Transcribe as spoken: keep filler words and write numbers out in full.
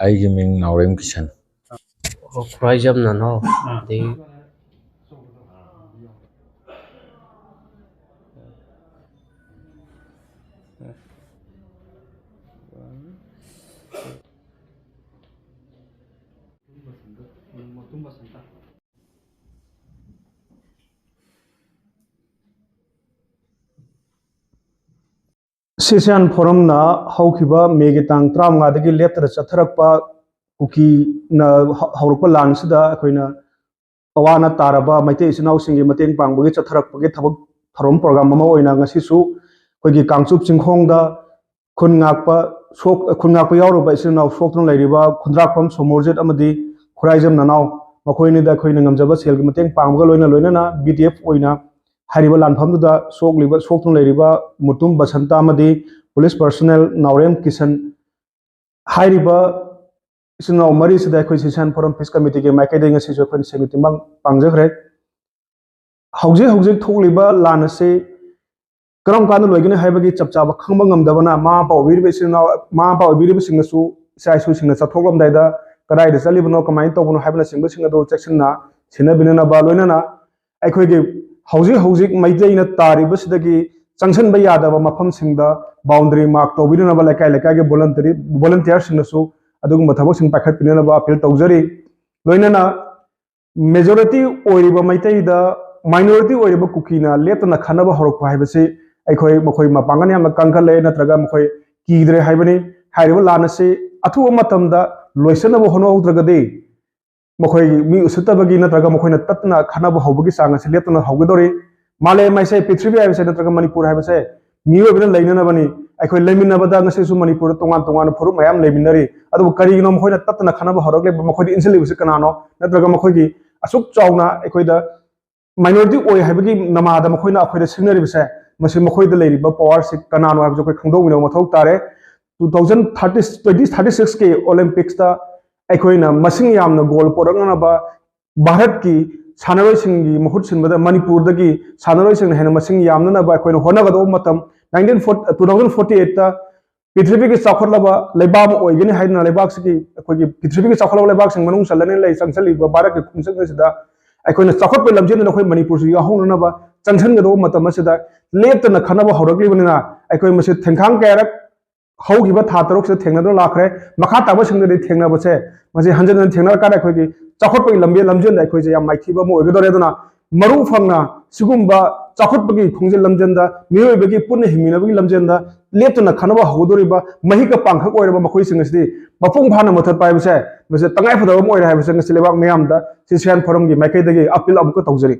ꯑꯩꯒꯤ ꯃꯤꯡ ꯅꯥꯎꯔꯦꯝ ꯀꯤꯁꯟ꯫ ꯑꯣ, ꯈꯨꯔꯥꯏꯖꯝ ꯅꯅꯥꯎ꯫ ꯑꯥ꯫ ꯑꯗꯒꯤ ꯁꯤꯁꯤꯌꯥꯟ ꯐꯣꯔꯝꯅ ꯍꯧꯈꯤꯕ ꯃꯦꯒꯤ ꯇꯥꯡ ꯇꯔꯥꯃꯉꯥꯗꯒꯤ ꯂꯦꯞꯇꯅ ꯆꯠꯊꯔꯛꯄ ꯀꯨꯀꯤꯅ ꯍꯧꯔꯛꯄ ꯂꯥꯟ ꯑꯁꯤꯗ ꯑꯩꯈꯣꯏꯅ ꯑꯋꯥ ꯑꯅꯥ ꯇꯥꯔꯕ ꯃꯩꯇꯩ ꯏꯆꯤꯟ ꯏꯅꯥꯎꯁꯤꯡꯒꯤ ꯃꯇꯦꯡ ꯄꯥꯡꯕꯒꯤ ꯆꯠꯊꯔꯛꯄꯒꯤ ꯊꯕꯛ ꯊꯧꯔꯝ ꯄ꯭ꯔꯣꯒ꯭ꯔꯥꯝ ꯑꯃ ꯑꯣꯏꯅ ꯉꯁꯤꯁꯨ ꯑꯩꯈꯣꯏꯒꯤ ꯀꯥꯡꯆꯨꯞ ꯆꯤꯡꯈꯣꯡꯗ ꯈꯨꯟ ꯉꯥꯛꯄ ꯁꯣꯛ-, ꯈꯨꯟ ꯉꯥꯛꯄ ꯌꯥꯎꯔꯨꯕ ꯏꯆꯤꯟ ꯏꯅꯥꯎ ꯁꯣꯛꯇꯨꯅ ꯂꯩꯔꯤꯕ ꯈꯨꯟꯗ꯭ꯔꯥꯛꯄꯝ ꯁꯣꯃꯣꯔꯖꯤꯠ ꯑꯃꯗꯤ ꯈꯨꯔꯥꯏꯖꯝ ꯅꯅꯥꯎ, ꯃꯈꯣꯏꯅꯤꯗ ꯑꯩꯈꯣꯏꯅ ꯉꯝꯖꯕ ꯁꯦꯜꯒꯤ ꯃꯇꯦꯡ ꯄꯥꯡꯕꯒ ꯂꯣꯏꯅ ꯂꯣꯏꯅꯅ ꯕꯤ ꯗꯤ ꯑꯦꯐ ꯑꯣꯏꯅ ꯍꯥꯏꯔꯤꯕ ꯂꯥꯟꯐꯝꯗꯨꯗ ꯁꯣꯛꯂꯤꯕ, ꯁꯣꯛꯇꯨꯅ ꯂꯩꯔꯤꯕ ꯃꯨꯇꯨꯝ ꯕꯁꯟꯇ ꯑꯃꯗꯤ ꯄꯨꯂꯤꯁ ꯄꯔꯁꯣꯅꯦꯜ ꯅꯥꯎꯔꯦꯝ ꯀꯤꯁꯟ ꯍꯥꯏꯔꯤꯕ ꯏꯆꯤꯟ ꯏꯅꯥꯎ ꯃꯔꯤꯁꯤꯗ ꯑꯩꯈꯣꯏ ꯁꯤꯁꯤꯌꯥꯟ ꯐꯣꯔꯝ ꯄꯤꯁ ꯀꯃꯤꯇꯤꯒꯤ ꯃꯥꯏꯀꯩꯗꯒꯤ ꯉꯁꯤꯁꯨ ꯑꯩꯈꯣꯏꯅ ꯁꯦꯜꯒꯤ ꯇꯦꯡꯕꯥꯡ ꯄꯥꯡꯖꯈ꯭ꯔꯦ꯫ ꯍꯧꯖꯤꯛ ꯍꯧꯖꯤꯛ ꯊꯣꯛꯂꯤꯕ ꯂꯥꯟ ꯑꯁꯤ ꯀꯔꯝ ꯀꯥꯟꯗ ꯂꯣꯏꯒꯅꯤ ꯍꯥꯏꯕꯒꯤ ꯆꯞ ꯆꯥꯕ ꯈꯪꯕ ꯉꯝꯗꯕꯅ ꯃꯃꯥ ꯃꯄꯥ ꯑꯣꯏꯕꯤꯔꯤꯕ ꯏꯆꯤꯟ ꯏꯅꯥꯎ, ꯃꯃꯥ ꯃꯄꯥ ꯑꯣꯏꯕꯤꯔꯤꯕꯁꯤꯡꯅꯁꯨ ꯏꯆꯥ ꯏꯁꯨꯁꯤꯡꯅ ꯆꯠꯊꯣꯛꯂꯝꯗꯥꯏꯗ ꯀꯗꯥꯏꯗ ꯆꯠꯂꯤꯕꯅꯣ, ꯀꯃꯥꯏꯅ ꯇꯧꯕꯅꯣ ꯍꯥꯏꯕꯅꯆꯤꯡꯕꯁꯤꯡ ꯑꯗꯨ ꯆꯦꯛꯁꯤꯟꯅ ꯁꯦꯟꯅꯕꯤꯅꯅꯕ, ꯂꯣꯏꯅꯅ ꯑꯩꯈꯣꯏꯒꯤ ꯍꯧꯖꯤꯛ ꯍꯧꯖꯤꯛ ꯃꯩꯇꯩꯅ ꯇꯥꯔꯤꯕꯁꯤꯗꯒꯤ ꯆꯪꯁꯤꯟꯕ ꯌꯥꯗꯕ ꯃꯐꯝꯁꯤꯡꯗ ꯕꯥꯎꯟꯗꯔꯤ ꯃꯥꯔꯛ ꯇꯧꯕꯤꯅꯅꯕ ꯂꯩꯀꯥꯏ ꯂꯩꯀꯥꯏꯒꯤ ꯚꯣꯂꯟꯇꯔꯤ, ꯚꯣꯂꯟꯇꯤꯌꯔꯁꯤꯡꯅꯁꯨ ꯑꯗꯨꯒꯨꯝꯕ ꯊꯕꯛꯁꯤꯡ ꯄꯥꯏꯈꯠꯄꯤꯅꯅꯕ ꯑꯄꯤꯜ ꯇꯧꯖꯔꯤ꯫ ꯂꯣꯏꯅꯅ ꯃꯦꯖꯣꯔꯤꯇꯤ ꯑꯣꯏꯔꯤꯕ ꯃꯩꯇꯩꯗ ꯃꯥꯏꯅꯣꯔꯤꯇꯤ ꯑꯣꯏꯔꯤꯕ ꯀꯨꯀꯤꯅ ꯂꯦꯞꯇꯅ ꯈꯠꯅꯕ ꯍꯧꯔꯛꯄ ꯍꯥꯏꯕꯁꯤ ꯑꯩꯈꯣꯏ, ꯃꯈꯣꯏ ꯃꯄꯥꯡꯒꯜ ꯌꯥꯝꯅ ꯀꯟꯈꯠꯂꯦ, ꯅꯠꯇ꯭ꯔꯒ ꯃꯈꯣꯏ ꯀꯤꯗ꯭ꯔꯦ ꯍꯥꯏꯕꯅꯤ꯫ ꯍꯥꯏꯔꯤꯕ ꯂꯥꯟ ꯑꯁꯤ ꯑꯊꯨꯕ ꯃꯇꯝꯗ ꯂꯣꯏꯁꯤꯟꯅꯕ ꯍꯣꯠꯅꯍꯧꯗ꯭ꯔꯒꯗꯤ ꯃꯈꯣꯏ ꯃꯤ ꯎꯁꯤꯠꯇꯕꯒꯤ ꯅꯠꯇ꯭ꯔꯒ ꯃꯈꯣꯏꯅ ꯇꯠꯇꯅ ꯈꯠꯅꯕ ꯍꯧꯕꯒꯤ ꯆꯥꯡ ꯑꯁꯤ ꯂꯦꯞꯇꯅ ꯍꯧꯒꯗꯧꯔꯤ꯫ ꯃꯥꯂꯦꯝ ꯍꯥꯏꯁꯦ, ꯄ꯭ꯔꯤꯊꯤꯕꯤ ꯍꯥꯏꯕꯁꯦ ꯅꯠꯇ꯭ꯔꯒ ꯃꯅꯤꯄꯨꯔ ꯍꯥꯏꯕꯁꯦ ꯃꯤꯑꯣꯏꯕꯅ ꯂꯩꯅꯅꯕꯅꯤ꯫ ꯑꯩꯈꯣꯏ ꯂꯩꯃꯤꯟꯅꯕꯗ ꯉꯁꯤꯁꯨ ꯃꯅꯤꯄꯨꯔꯗ ꯇꯣꯉꯥꯟ ꯇꯣꯉꯥꯟꯕ ꯐꯨꯔꯨꯞ ꯃꯌꯥꯝ ꯂꯩꯃꯤꯟꯅꯔꯤ꯫ ꯑꯗꯨꯕꯨ ꯀꯔꯤꯒꯤꯅꯣ ꯃꯈꯣꯏꯅ ꯇꯠꯇꯅ ꯈꯠꯅꯕ ꯍꯧꯔꯛꯂꯤꯕ? ꯃꯈꯣꯏꯗ ꯏꯟꯁꯤꯜꯂꯤꯕꯁꯤ ꯀꯅꯥꯅꯣ? ꯅꯠꯇ꯭ꯔꯒ ꯃꯈꯣꯏꯒꯤ ꯑꯁꯨꯛ ꯆꯥꯎꯅ ꯑꯩꯈꯣꯏꯗ ꯃꯥꯏꯅꯣꯔꯤꯇꯤ ꯑꯣꯏ ꯍꯥꯏꯕꯒꯤ ꯅꯃꯥꯗ ꯃꯈꯣꯏꯅ ꯑꯩꯈꯣꯏꯗ ꯁꯤꯡꯅꯔꯤꯕꯁꯦ, ꯃꯁꯤ ꯃꯈꯣꯏꯗ ꯂꯩꯔꯤꯕ ꯄꯋꯥꯔꯁꯤ ꯀꯅꯥꯅꯣ ꯍꯥꯏꯕꯁꯤ ꯑꯩꯈꯣꯏ ꯈꯪꯗꯣꯛꯃꯤꯟꯅꯕ ꯃꯊꯧ ꯇꯥꯔꯦ꯫ Two thousand thirty, twenty thirty sixꯀꯤ Olympicsꯇ ꯑꯩꯈꯣꯏꯅ ꯃꯁꯤꯡ ꯌꯥꯝꯅ ꯒꯣꯜ ꯄꯨꯔꯛꯅꯅꯕ ꯚꯥꯔꯠꯀꯤ ꯁꯥꯟꯅꯔꯣꯏꯁꯤꯡꯒꯤ ꯃꯍꯨꯠ ꯁꯤꯟꯕꯗ ꯃꯅꯤꯄꯨꯔꯗꯒꯤ ꯁꯥꯟꯅꯔꯣꯏꯁꯤꯡꯅ ꯍꯦꯟꯅ ꯃꯁꯤꯡ ꯌꯥꯝꯅꯅꯕ ꯑꯩꯈꯣꯏꯅ ꯍꯣꯠꯅꯒꯗꯧꯕ ꯃꯇꯝ, nineteen forty, two thousand forty eightꯇ ꯄ꯭ꯔꯤꯊꯤꯕꯤꯒꯤ ꯆꯥꯎꯈꯠꯂꯕ ꯂꯩꯕꯥꯛ ꯑꯃ ꯑꯣꯏꯒꯅꯤ ꯍꯥꯏꯗꯨꯅ ꯂꯩꯕꯥꯛꯁꯤꯒꯤ, ꯑꯩꯈꯣꯏꯒꯤ ꯄ꯭ꯔꯤꯊꯤꯕꯤꯒꯤ ꯆꯥꯎꯈꯠꯂꯕ ꯂꯩꯕꯥꯛꯁꯤꯡ ꯃꯅꯨꯡ ꯆꯜꯂꯅꯤ ꯂꯩ ꯆꯪꯁꯤꯜꯂꯤꯕ ꯚꯥꯔꯠꯀꯤ ꯈꯣꯡꯆꯠ ꯑꯁꯤꯗ ꯑꯩꯈꯣꯏꯅ ꯆꯥꯎꯈꯠꯄꯒꯤ ꯂꯝꯖꯦꯜꯗꯨꯗ ꯑꯩꯈꯣꯏ ꯃꯅꯤꯄꯨꯔꯁꯨ ꯌꯥꯎꯍꯧꯅꯅꯕ ꯆꯪꯁꯤꯟꯒꯗꯧꯕ ꯃꯇꯝ ꯑꯁꯤꯗ ꯂꯦꯞꯇꯅ ꯈꯟꯅꯕ ꯍꯧꯔꯛꯂꯤꯕꯅꯤꯅ ꯑꯩꯈꯣꯏ ꯃꯁꯤ ꯊꯦꯡꯈꯥꯡ ꯀꯌꯥꯔꯛ ꯍꯧꯈꯤꯕ ꯊꯥ ꯇꯔꯨꯛꯁꯤꯗ ꯊꯦꯡꯅꯗꯨꯅ ꯂꯥꯛꯈ꯭ꯔꯦ꯫ ꯃꯈꯥ ꯇꯥꯕꯁꯤꯡꯗꯗꯤ ꯊꯦꯡꯅꯕꯁꯦ ꯃꯁꯤ ꯍꯟꯖꯤꯟ ꯍꯟꯖꯤꯟ ꯊꯦꯡꯅꯔꯀꯥꯟꯗ ꯑꯩꯈꯣꯏꯒꯤ ꯆꯥꯎꯈꯠꯄꯒꯤ ꯂꯝꯕꯤ ꯂꯝꯖꯦꯜꯗ ꯑꯩꯈꯣꯏꯁꯦ ꯌꯥꯝ ꯃꯥꯏꯊꯤꯕ ꯑꯃ ꯑꯣꯏꯒꯗꯧꯔꯦ꯫ ꯑꯗꯨꯅ ꯃꯔꯨ ꯐꯪꯅ ꯁꯤꯒꯨꯝꯕ ꯆꯥꯎꯈꯠꯄꯒꯤ ꯈꯣꯡꯖꯦꯜ ꯂꯝꯖꯦꯜꯗ ꯃꯤꯑꯣꯏꯕꯒꯤ ꯄꯨꯟꯅ ꯍꯤꯡꯃꯤꯟꯅꯕꯒꯤ ꯂꯝꯖꯦꯜꯗ ꯂꯦꯞꯇꯅ ꯈꯟꯅꯕ ꯍꯧꯒꯗꯧꯔꯤꯕ ꯃꯍꯤꯛꯀ ꯄꯥꯡꯈꯛ ꯑꯣꯏꯔꯕ ꯃꯈꯣꯏꯁꯤꯡ ꯑꯁꯤꯗꯤ ꯃꯄꯨꯡ ꯐꯥꯅ ꯃꯨꯊꯠꯄ ꯍꯥꯏꯕꯁꯦ ꯃꯁꯤ ꯇꯉꯥꯏ ꯐꯗꯕ ꯑꯃ ꯑꯣꯏꯔꯦ ꯍꯥꯏꯕꯁꯦ ꯉꯁꯤ ꯂꯩꯕꯥꯛ ꯃꯤꯌꯥꯝꯗ ꯁꯤ ꯁꯤꯌꯥꯟ ꯐꯣꯔꯝꯒꯤ ꯃꯥꯏꯀꯩꯗꯒꯤ ꯑꯄꯤꯜ ꯑꯃꯨꯛꯀ ꯇꯧꯖꯔꯤ꯫